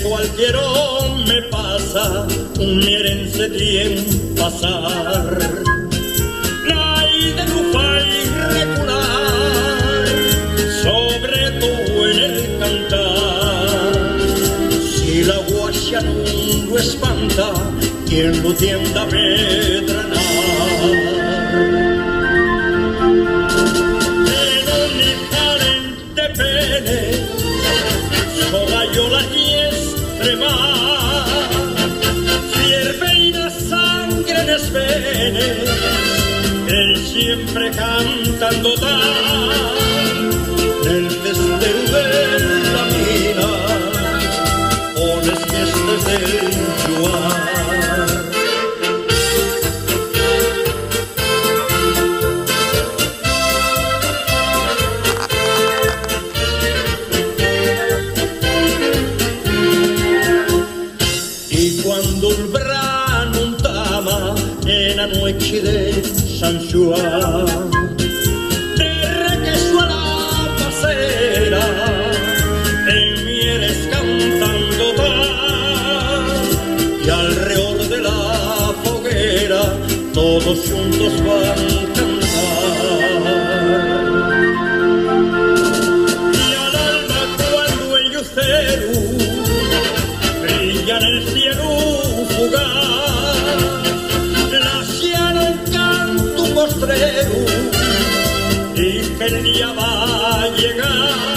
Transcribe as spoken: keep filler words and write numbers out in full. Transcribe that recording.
Cualquier home pasa, un mier en se tien pasar. Naide lu fai recular, sobre too en el cantar. Si la guaxa nun lu espanta, ¿quién lu tien d'amedrenar? Que nun li falen de pene, so gayola y estremá, fierve y na sangre nes venes, él siempre cantando ta, nel festeru de la mina, o nes fiestes del llugar. Y cuando'l branu entama ena nueche de San Xuan, terre que suena pasera, en mieles cantando ta, y alredor de la foguera todos xuntos van cantar. Y al alba cuando el lluceru brilla nel cielu fugaz, la xiana un cantu postreru, y que el día va llegar.